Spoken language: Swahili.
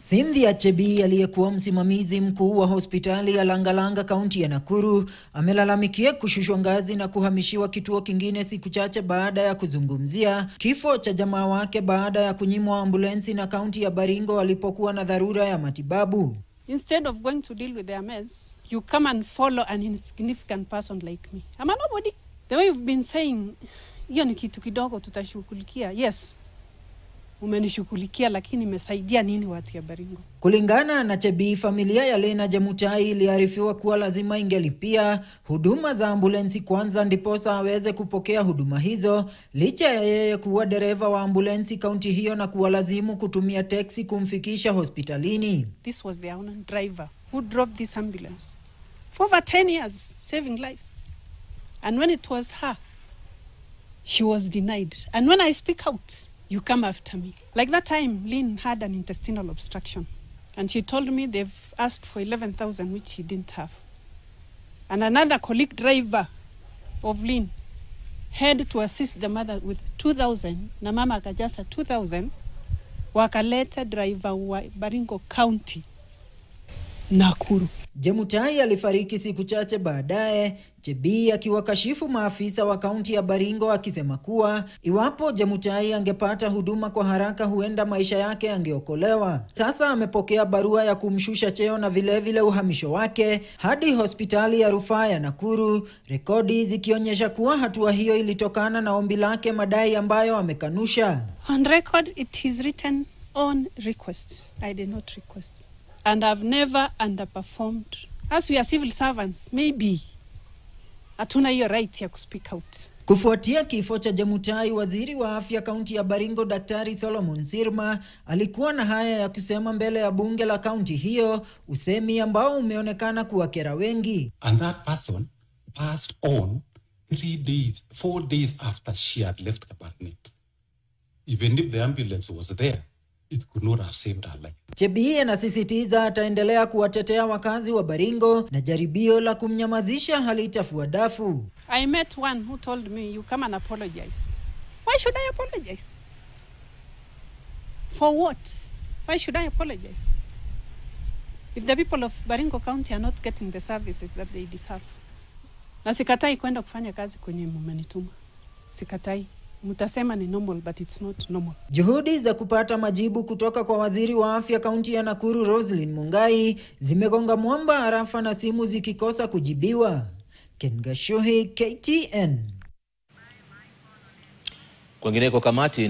Cynthia Chebii, aliyekuwa msimamizi mkuu wa hospitali ya Langalanga kaunti ya Nakuru, amelalamikia kushushwa ngazi na kuhamishiwa kituo kingine siku chache baada ya kuzungumzia kifo cha jamaa wake baada ya kunyimwa ambulensi na kaunti ya Baringo alipokuwa na dharura ya matibabu. Instead of going to deal with their mess, you come and follow an insignificant person like me. I'm a nobody. The way you've been saying, hiyo ni kitu kidogo tutashughulikia. Yes, umenishughulikia, lakini imesaidia nini watu ya Baringo? Kulingana na Chebii, familia ya Lena Jemutai iliarifiwa kuwa lazima ingelipia huduma za ambulensi kwanza ndiposa aweze kupokea huduma hizo, licha ya yeye kuwa dereva wa ambulensi kaunti hiyo na kuwalazimu kutumia teksi kumfikisha hospitalini. This was their own driver who drove this ambulance for over 10 years, saving lives. And when it was her, she was denied. And when I speak out, you come after me. Like that time, Lynn had an intestinal obstruction. And she told me they've asked for 11,000, which she didn't have. And another colleague driver of Lynn had to assist the mother with 2,000. Na mama akajaza 2,000. Wakaleta driver wa Baringo County, Nakuru. Jemutai alifariki siku chache baadaye, Chebii akiwakashifu maafisa wa kaunti ya Baringo akisema kuwa iwapo Jemutai angepata huduma kwa haraka huenda maisha yake yangeokolewa. Sasa amepokea barua ya kumshusha cheo na vilevile uhamisho wake hadi hospitali ya rufaa ya Nakuru, rekodi zikionyesha kuwa hatua hiyo ilitokana na ombi lake, madai ambayo amekanusha. On record it is written on request. I did not request. And I've never underperformed. As we are civil servants, maybe hatuna hiyo right ya kuspeak out. Kufuatia kifo cha Jemutai, waziri wa afya kaunti ya Baringo Daktari Solomon Sirma alikuwa na haya ya kusema mbele ya bunge la kaunti hiyo, usemi ambao umeonekana kuwakera wengi. And that person passed on 3 days, 4 days after she had left Kabarnet. Even if the ambulance was there, it could not have saved her life. Chebii anasisitiza ataendelea kuwatetea wakazi wa Baringo na jaribio la kumnyamazisha halitafua dafu. I met one who told me, you come and apologize. Why should I apologize? For what? Why should I apologize? If the people of Baringo County are not getting the services that they deserve. Na sikatai kwenda kufanya kazi kwenye mmenituma. Sikatai. Mutasema ni normal, but it's not normal. Juhudi za kupata majibu kutoka kwa waziri wa afya kaunti ya Nakuru Roslyn Mungai zimegonga mwamba, harafa na simu zikikosa kujibiwa. Ken Gashuhi, KTN. Kwingineko, kamati